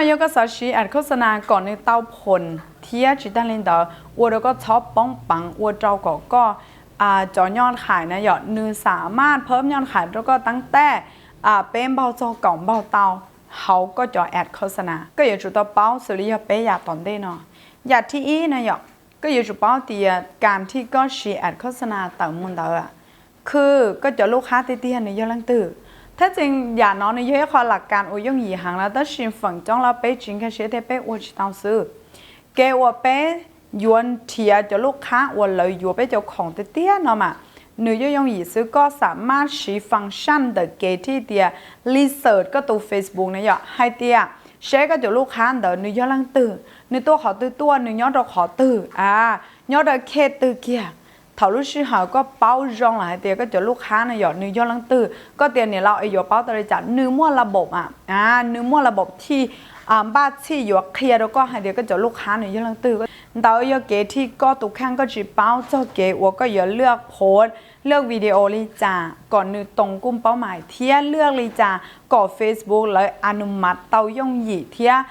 Yog koj xav siv ads khos nas kom nws tau phom thiab tsis tag li ntawd ua rau koj txhob poob peev ua rau kom koj cov nyoj hais na yom, nws xam maj phab nyoj hais rau koj teeb tej peb npaug txog kaum npaug tau hauv koj cov ads khos nas. Koj yuav tsum tau paub xws li yog peb yam tom ntej no. Yam thib ib na yom, koj yuav tsum paub tias kas thij koj siv ads khos nas tawm mus ntawd khw koj cov lub qhab tiag tiag nws yog leej twg. Thab txees yam no nws yog ib qho las kas uas yooj yim heev na, tab sis feem coob los peb tsis nkag siab thiab peb ua tsis tau xwb. Kev uas peb yuav nrhiav cov lub qhab uas lawv yuav peb cov khoom tiag tiag no mas nws yooj yooj yim xwb. Koj xam maj siv function ntawm kev thij tias research koj tus Facebook na yom, hais tias seb koj cov lub qhab ntawd nws yog leej twg, nws tuaj qhov twg tuaj, nws nyob rau qhov twg a, nyob rau khej twg kiag. Thaum lub sij hawm koj paub zoo lawm hais tias koj cov lub qhab no yom nws yog leej twg, koj tias niam laus es yuav paub tau li cas, nws muaj las npaum a, nws muaj las npaum thij npaj txhij yuav qhia rau koj hais tias koj cov lub qhab nws yog leej twg. Ntawd yog kev thij koj tus kheej, koj tsis paub txog kev uas koj yuav lwaj post, lwaj video li cas kom nws toos kuj paub mais thiab lwaj li cas kom Facebook lawv anumat tau yooj yim thiab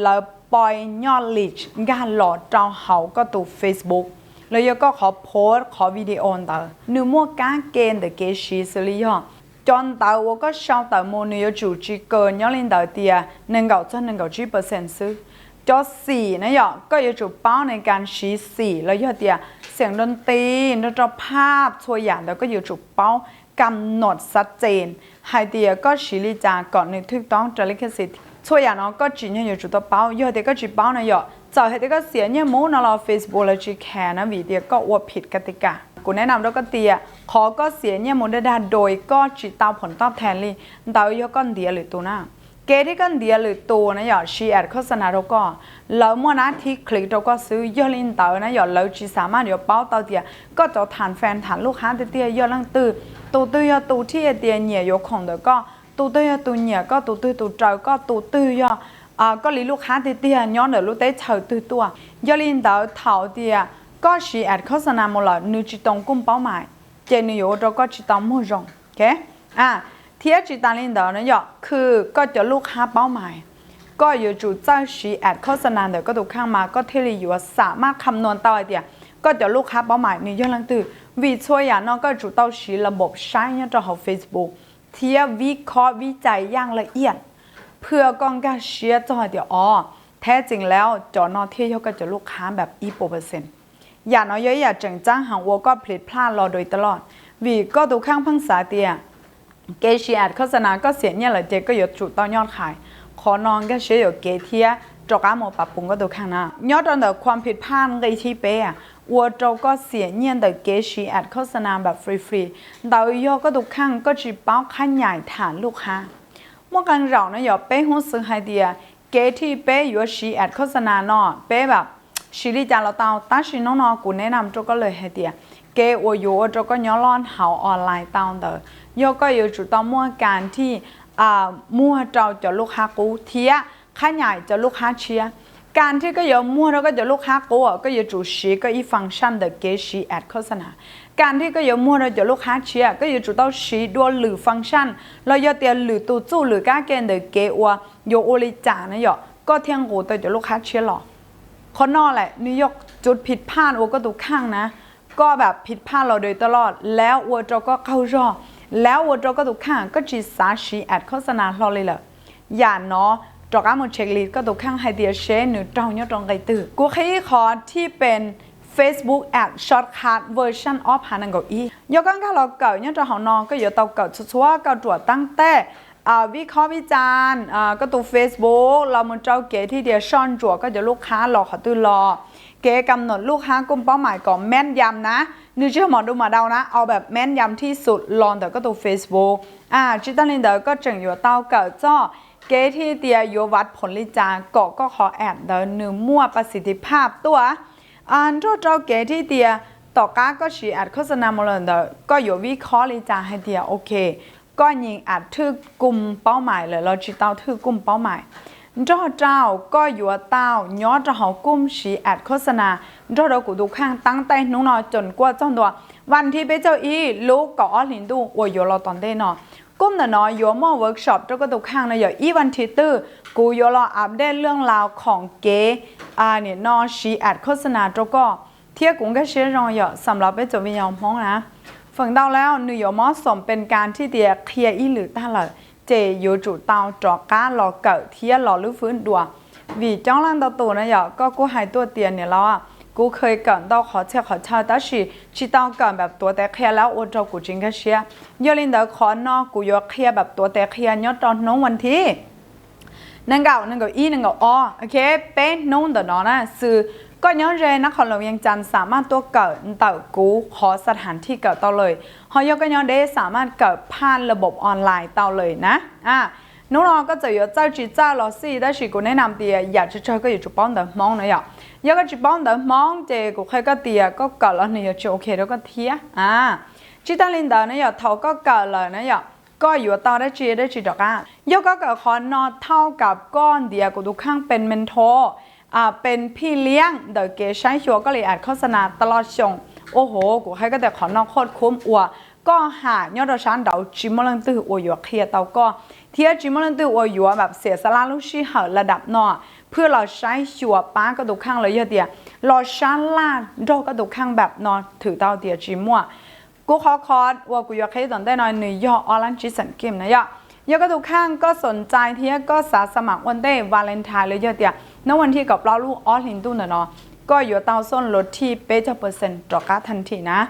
lawv poi nyoj lead nkag los rau hauv koj tus Facebook los yog koj qhov post qhov video ntawd. Nws muaj kab ke ntawm kev siv xws li yog cov ntawv uas koj sau tawm mus nws yuav tsum tsis kawg nyob li ntawd tias nees nkaum txog nees nkaum tsib percent xwb. Cov xim na yom, koj yuav tsum paub nws kas siv xim los yog tias xeem nroo ti, nrog rau phaj, txhua yam ntawd koj yuav tsum paub kam nom xav txees hais tias koj siv li cas kom nws thwj toob rau li khej xim. Txhua yam no koj tsim nyog yuav tsum tau paub. Yog tias koj tsis paub no yom, txawm hais tias koj xiam nyiaj mus no los Facebook lawv tsis khe na, vim tias koj ua phim ka ti kam. Kuv nev nam rau koj tias qhov koj xiam nyiaj mus dag dag dois koj tsis tau phom toj thee li, ntawd yog koj ntiav lwm tus na. Kev thij koj ntiav lwm tus na yom siv ads khos nas rau koj, lawv muaj nab thib click rau koj xwb. Yog li ntawd na yom lawv tsis xam maj yuav paub tau tias koj cov tham fee tham lub qhab tiag tiag yog leej twg, tus twg yog tus thij tias nyiam yuav khoom ntawm koj, tus twg yog tus nyiam koj, tus twg tus raws koj, tus twg yog koj li lub qhab tiag tiag nyob ntawm lub teb chaws twg tuaj. Yog li ntawd thaum tias koj siv ads khos nas mus lawm nws tsis toos kuj paub mais, ces nws yuav ua rau koj tsis tau muag zoo. Thiab tsis tas li ntawd na yom, khw koj cov lub qhab paub mais, koj yuav tsum txawj siv ads khos nas ntawm koj tus kheej mas koj thiaj li yuav xam maj kham nuas tau hais tias koj cov lub qhab paub mais nws yog leej twg. Vim txhua yam no koj yuav tsum tau siv las npaum saib nyob rau hauv Facebook thiab vib khob vib cais yaj laj iaj, phwj koj nkag siab txog hais tias o, thab txees lawm cov no thiaj yog koj cov lub qhab npam ib puas percent. Yam no yog ib yam tseem txaab heev ua koj plis plaj los dua tas loj, vim koj tus kheej pheej xav tias kev siv ads khos nas koj xiam nyiaj lawm ces koj yuav tsum tau nyoj hais. Qhov no nkag siab yuam kev thiab rov qab mus pab puv koj tus kheej na. Nyob rau ntawm khuam phim phaj nqi thib peb, ua rau koj xiam nyiaj ntawm kev siv ads khos nas npam free free, ntawd yog koj tus kheej koj tsis paub qhab nyaim tham lub qhab. Muaj qee zaum no yog peb hnov xwb hais tias kev thij peb yuav siv ads khos nas no peb npam siv li cas los tau, tab sis hnub no kuv nev nam rau koj lawm hais tias kev uas yuav ua rau koj nyob loj hauv online tau ntawd yog koj yuav tsum tau muaj kas thij muag rau cov lub qhab qub thiab qhab nyaim cov lub qhab tshiab. Kas thij koj yuav muag rau koj cov lub qhab qub koj yuav tsum siv koj ib function ntawm kev siv ads khos nas. Kas thij koj yuav muag rau cov lub qhab tshiab koj yuav tsum tau siv dua lwm function los yog tias lwm tus txuj lwm kab ke ntawm kev uas yuav ua li cas na yom koj thiaj nqus tau cov lub qhab tshiab los. Qhov no lawm nws yog cov phim phaj ua koj tus kheej na, koj npam phim phaj los dua tas loj, lawv ua rau koj qaug zog, lawv ua rau koj tus kheej koj tsis xav siv ads khos nas hlo li lawm. Yam no rov qab mus check li koj tus kheej hais tias seb nws raug nyob rau nqe twg. Kuv qhib qhov thib peb, Facebook ads shortcut version of phav nees nkaum ib. Yog koj nkag los kawm nyob rau hauv no koj yuav tau kawm txhua txhua kauj ruam teeb tej, vib khob vib cais koj tus Facebook los mus rau kev thij tias soj ntsuam koj cov lub qhab los qhov twg los, kev kam nom lub qhab kuj paub mais kom men yam na, nws tsis yog mos du mas dau na, au npam men yam thij xum los ntawm koj tus Facebook. Tsis tag li ntawd koj tseem yuav tau kawm txog kev thij tias yuav vam phom li cas kom koj qhov ads ntawd nws muaj pas xis tiv phaj tuaj, nrog rau kev thij tias tom qab koj siv ads khos nas mus lawm ntawd koj yuav vib khob li cas hais tias ok, koj nyeem ads thwj kuj paub mais lawm los tsis tau thwj kuj paub mais. Nrog rau koj yuav tau nyob rau hauv kuj siv ads khos nas nrog rau kuv tus kheej teeb tej hnub no txuas kuaj txog ntua vas thib peb caug ib lub kaum ob hlis ntuj uas yuav los tom ntej no. Kuj ntawm no yuav muaj workshop rau koj tus kheej no yog ib vas thiv twg kuv yuav los update lwj laus khoom kev nim no siv ads khos xa nas rau koj, thiab kuv nkag siab zoo yog xam los peb txuas vi yog Hmoob na. Feem ntau lawm nws yuav mob xoom pes kas thiab tias qhia ib lwm tag lawm, ces yuav tsum tau rov qab los kawm thiab los lub fwb dua. Vim coob leej ntau tus na yom, koj kuj hais tuaj tias niam laus, kuv kheev kawm ntau qhov txhia qhov chaw tab sis tsis tau kawm npam tuav tes qhia lawm ua rau kuv tsis nkag siab. Yog li ntawd qhov no kuv yuav qhia npam tuav tes qhia nyob rau hnub vas thiv nees nkaum, nees nkaum ib, nees nkaum ob, ok, peb hnub ntawm no na xwb. Koj nyob ze nab qhov loos yeej cas xam maj tuaj kawm ntawm kuv qhov xa thav thij kawm tau lawm, ho yog koj nyob deb xam maj kawm phaj la bob online tau lawm na. Hnub no koj txawm yuav txawj tsis txawj los xij tab sis kuv neb nam tias yam tsawg tsawg koj yuav tsum paub ntawv Hmoob na yom. Yog koj tsis paub ntawv Hmoob ces kuv qhia koj tias koj kawm los nws yuav tsis ok rau koj thiab. Tsis tag li ntawd na yom, thaum koj kawm lawm na yom, koj yuav tau dab tsi dab tsi rov qab. Yog koj kawm qhov no thauj kam koj ntiav kuv tus kheej pes mentor, pes phij liab ntawm kev saib xyuas koj li ads khos xa nas tas los xyoo. Ua hauv kuv qhia koj tias qhov no qhov khum uas koj ham nyob rau sab nraud tsis muaj leej twg uas yuav qhia tau koj, thiab tsis muaj leej twg uas yuav npam xiam xa laj lub sij hawm la dam no phwj los saib xyuas pab koj tus kheej los yog tias los sab laj nrog koj tus kheej npam no thwm tau tias tsis muaj. Kuv qhov khov uas kuv yuav qhia tom ntej no nws yog ob lab tsib xeem kim na yom. Yog koj tus kheej koj xoom ntxais thiab koj xav xa mam ua ntej Valentine los yog tias hnub vas thij kaum plaub lub ob hlis ntuj ntawm no, koj yuav tau xooj luv thij peb caug percent rov qab thaj thim na.